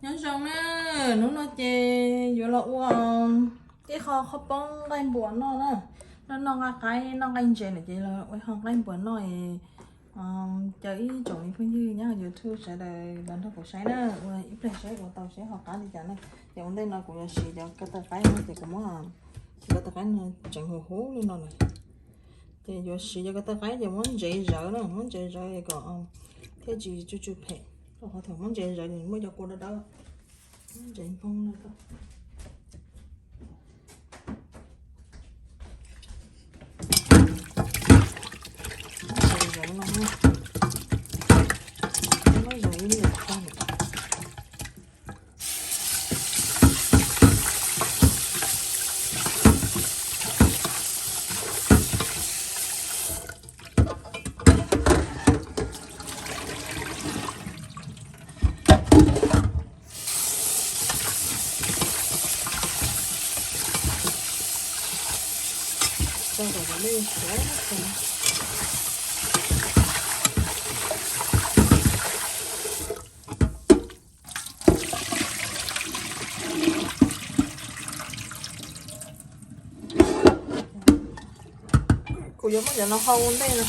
Nyob zoo na, hnub no ces yuav los ua ib qho qhaub poob nqaij npuas noj na. Noj noj nqaij qaib noj nqaij ntses lawm ces los ua ib qho nqaij npuas noj es caw ib tsoom me phooj ywg nyob hauv YouTube sawv daws los nrog kuv saib na, ua ib pliag saib ua tau saib ho qab li cas na. Ces ua ntej no kuv yuav siv cov ko taw qaib no ces kuv muab cov ko taw qaib no tseev huv huv li no lawm. Ces yuav siv cov ko taw qaib ces muab ntsev zawv na, muab ntsev zawv kom thiaj tsis tsw tsw phem. Rau qhov thaum muab ntsev zawv ces muaj cov kua dawb dawb, muab ntsev nphoo no. Ntsev zawv no, muab zawv ib lwm tag lawm. Tso kom cov dej siav. Kuv yuav muab cov no hau ua ntej na.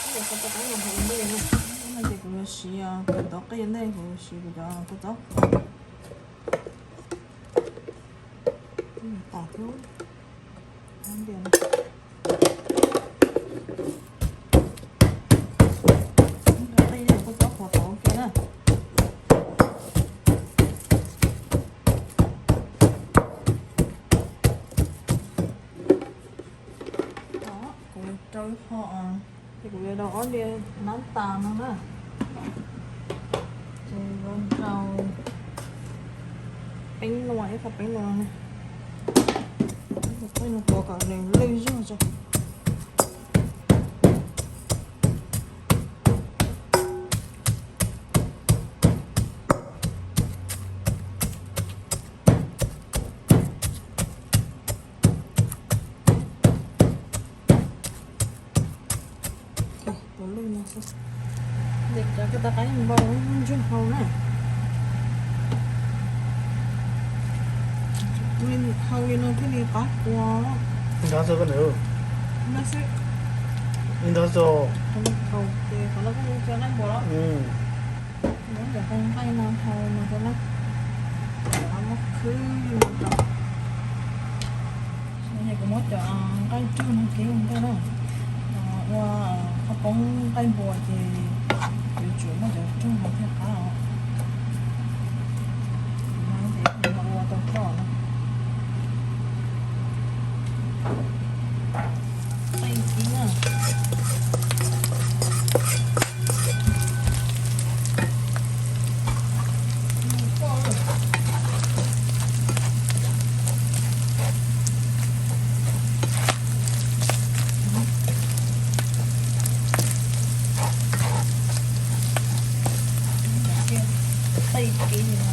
Muab cov ko taw qaib no hau ua ntej na. Hnub no ces kuv yuav siv kuv tov qij ua ntej, kuv yuav siv kuv cov kua txob qhuav tas thiab. Qij kua txob qhuav tov ua ke na. Kuv rau ib qho, ces kuv yuav rau ob diav nab tas no na. Ces yuav rau peeb nua, ib qho peeb nua no. Tus qij no tuav kom nws lwj zog tso. Tus lwj no xwb. Cov ko taw qaib npau ntsuag hau na. Hau li no thiaj li qab kua. Nrog xwb. Nrog xwb. Nrog xwb. Qhov no kuj cov nqaij npua los. Muab cov nqaij no hau no thiab na. Muab khwb li no rau. Ces kuv muab cov nqaij rug no kib ua ntej na. Ua qhaub poob nqaij npua ces yuav tsum muab cov rug no thiaj qab os. Ces kuv ua tau roj no. Qij kib na. Qij kib no.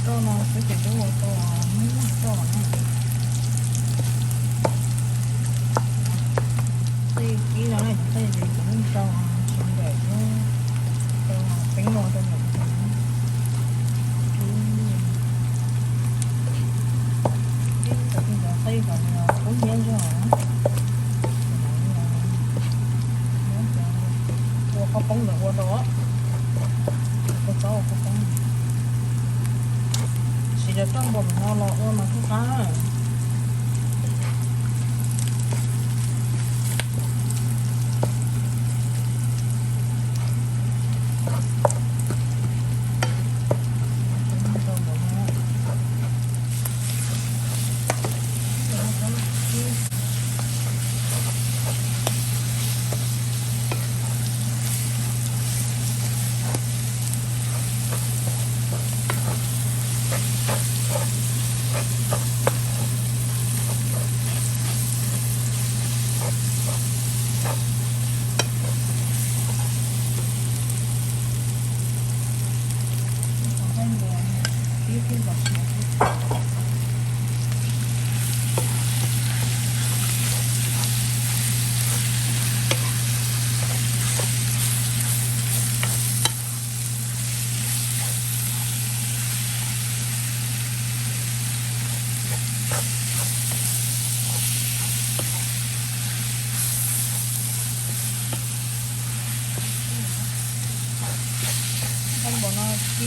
Roj no xwb ces twb ua tau muaj roj na. Qij kib no na, qij ces kuv yeej rau sawv ntawm lub, rau peeb nua rau ntawm kib, kib cov qij kom nws kub hnyiab zog. Ua qhaub poob ntawd ua rau, ua txob ua qhaub poob. Siv cov roj npua no los ua mas thiaj qab.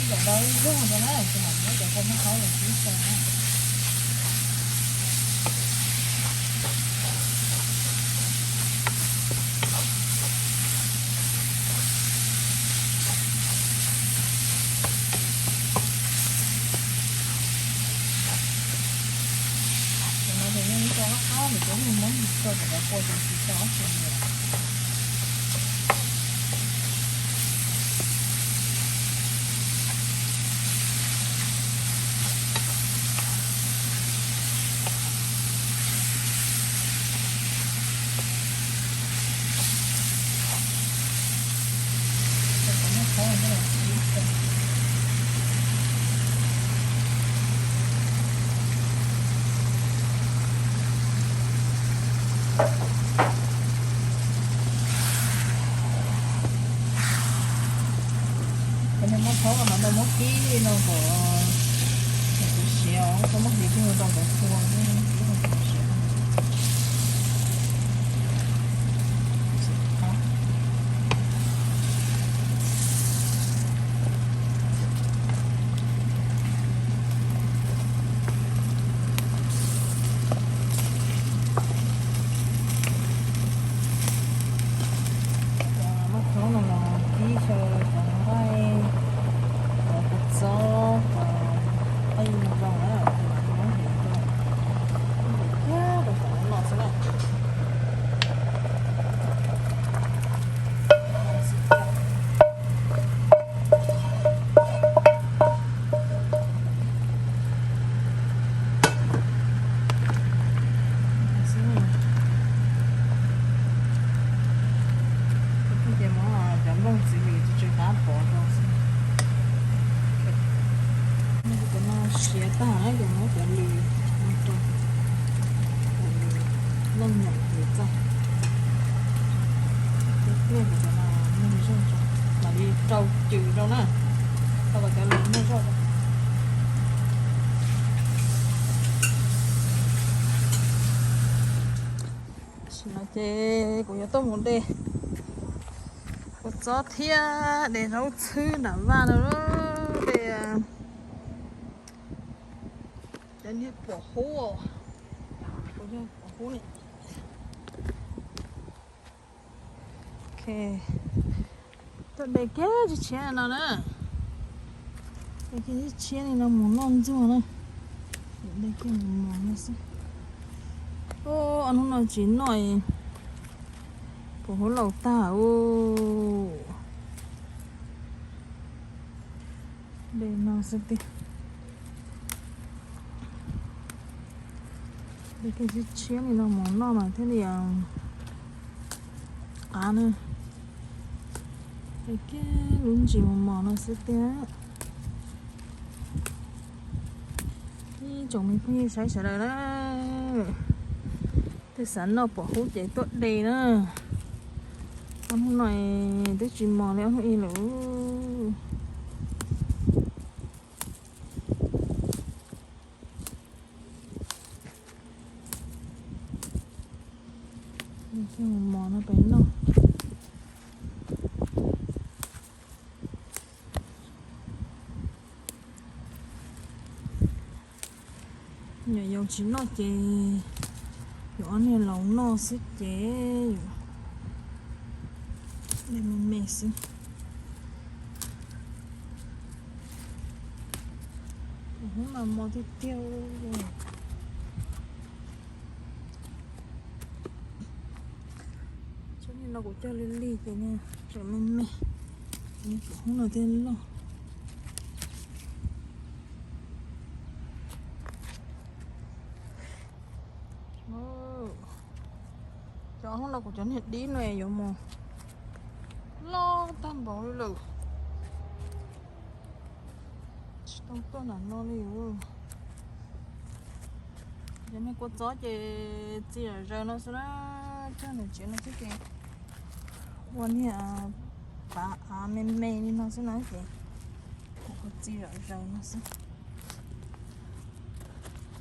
Cov ntawd zog no na, ces mam muab cov kua maj khaub los kib rau na. Cov no ces yeej ib co qab qab, ces cov no muab rau cov kua ces tsis tau ob tsi li. Cov niag maj khaub no mas tau muab kib li no kom, kom siav, tau muab hliv kiag rau cov kua, kib rau cov siav. Cov maj khaub no los kib xyaw cov nqaij, cov kua txob, cov qej no rau na, ces mam muab hliv rau, hliv kiag rau tom no xwb na. Ces muab cov nplooj txiv lws tsis tsis qab pov rau xwb. Cov no siav tag na ces muab cov lws no rau, cov lws noj nyoos lws txaij. Pliag pliag cov no noj zog tso, mam li rau cws rau na, rau kom cov lws noj zog. Tam sim no ces kuv yuav tuaj mus de kua txob thiab de zaub txhwb nram vaj no, de cov niag pom hub, pom hub ne. Ok, tuaj de kiag tshiab tshiab no na. De kiag tshiab tshiab li no mus noj ntxuag na. De kiag mus mos no xwb. Ob hnub no tsis noj, pom hub laus tag ub. De no xwb tiag. De kiag tshiab tshiab li no mus noj mas thiaj li qab na. De kiag lub ntsis mos mos no xwb tiag. Ib tsoom me phooj ywg saib sawv daws na, twb xav noj pom hub ces tuaj de na. Ob hnub no twb tsis mos li ob hnub ib lawm. Mos no pem noj. Nyuam yaus tsis noj ces yuav ob niag laus noj xwb ces yuav de me me xwb. Hnub no mos tiag tiag. Tsob niag no kuv cog lig lig ces tseem me me, hnub no thiaj loj. Cov hnub no kuv cov niag dib no yuav mus loj tag npaum li lawm. Tsis tau tuaj nram no li. Cov niag kua txob ces txi zom zaws no xwb na, cog nws tsev no xwb ces ua niag pav av me me li no xwb na ces kuv txi zom zaws no xwb.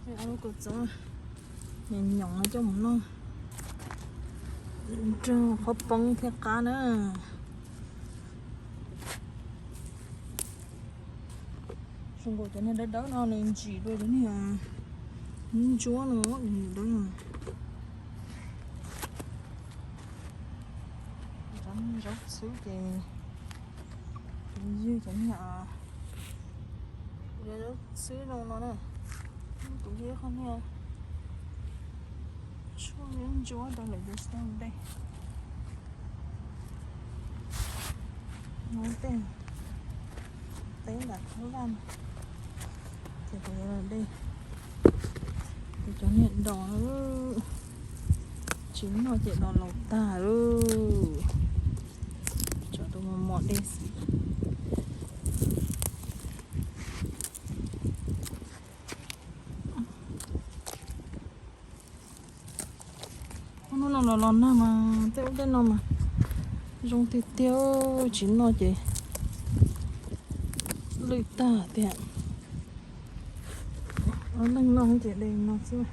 Ob lub kua txob nyoos nyoos no coj mus noj nrog qhob poob thiaj qab na. Nkaus cov niag dawb dawb no nws ntsim dua cov niag ntsuab no, cov niag dawb no. Cov zaub xwb ces tus ywg cov niag zaub xwb no no na. Tus ywg qhov niag tshuaj ntsuab rau lawm ces tsis tau de. Muab tej teb nram qab vaj ces kuv yuav los de. Kuv cov niag dos na, tsis noj ces dos laus tag lauj. Tso tus mos mos de xwb. Hnub no los los nag mas tej ub tej no mas zoo tiag tiag, tsis noj ces lwj tag tiag. Ob leeg noj ces de no xwb.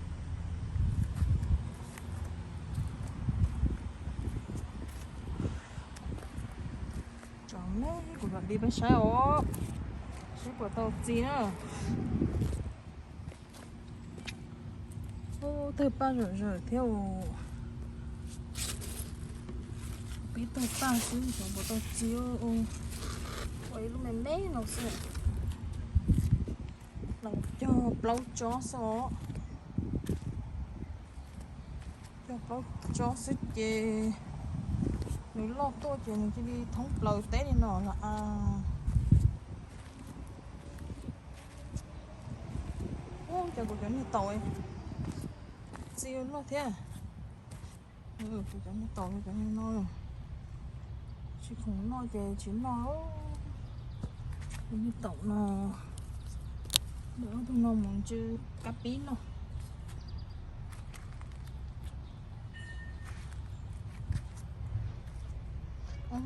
Tso me kuv mam li peb saib os, saib puas tau txiv na. Ub, tawg paj zom zaws thiab. Pib tawg paj xwb xyov puas tau txiv. Ua ib lub me me no xwb. Los cog plaub tsob xwb os. Cog plaub tsob xwb ces nws loj tuaj ces nws cia li thoob plaws teb li no lawm. Ub, cas kuv cov niag taum txiv loj thiab. Kuv cov niag taum cov niag no tsis khoom noj ces tsis noj. Kuv niag taum no, ob tug no mus ntsw kab pib noj.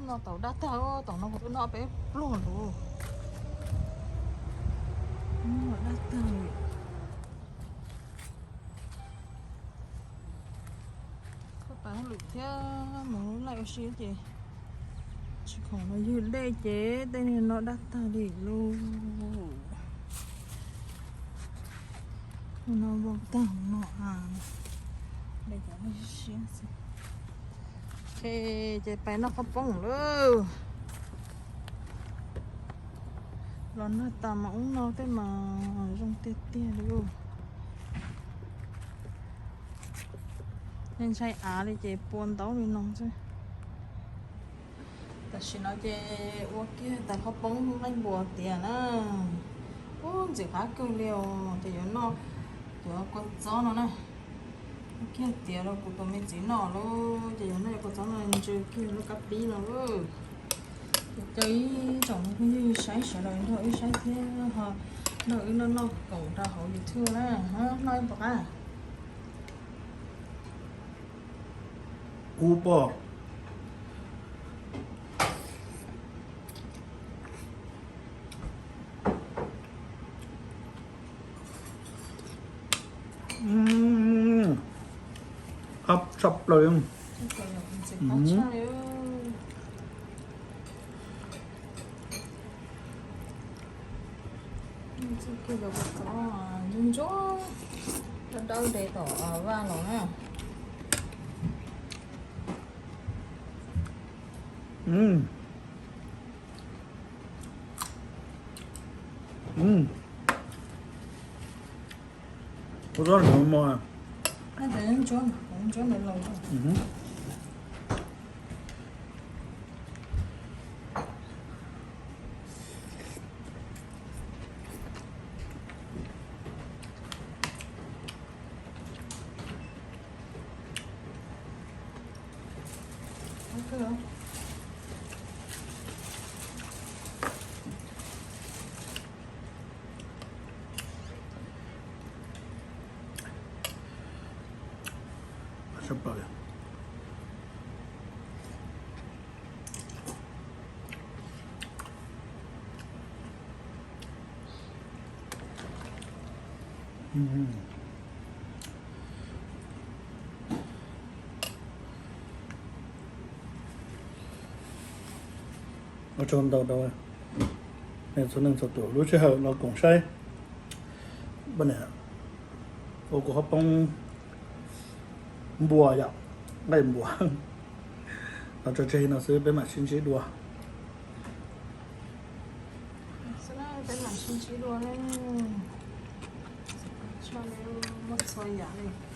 No taum daj tag, taum no kuv twb noj peb pluag lawm. Daj tag li. Koj pab lwm thiab mus lub laij ua si ces tsis khoom los ywg dej ces tej niag no daj tag li lauj. No vau tag no a. De cov siab xwb. Ces pais noj qhob poob lawm. Los nag tas mas ub no tej mas zoo tiag tiag li. Nej ntshai av li ces pua ntaub li no xwb. Tam sim no ces ua kiag tais qhob poob nqaij npua tiav na. Ub, ntxim qab kawg li os. Ces yuav noj cov kua txob no na. Ua kiag tiav rau kuv tus me txiv noj lauj. Ces yuav noj cov kua txob no ntsw kiag lub kab pib no lauj. Ces caw ib tsoom phooj ywg saib sawv daws nrog wb saib thiab ho nrog wb noj noj koom rau hauv YouTube na. Noj ib puas qab. Kub poj. Hab tshaj plaws. Ntsuab, dawb dawb de tom vaj los na. Ua txob ntawd mos. Ntsuab, ntsuab ntawd los. Ua tsaug ntau rau. Txhua leej txhua tus lub sij hawm los koom saib ua kuv hauv poob npua yom, nqaij npua. Los tso tseg no xwb, peb mam sib ntsib dua. Peb mam sib ntsib dua, muaj txhua yam li.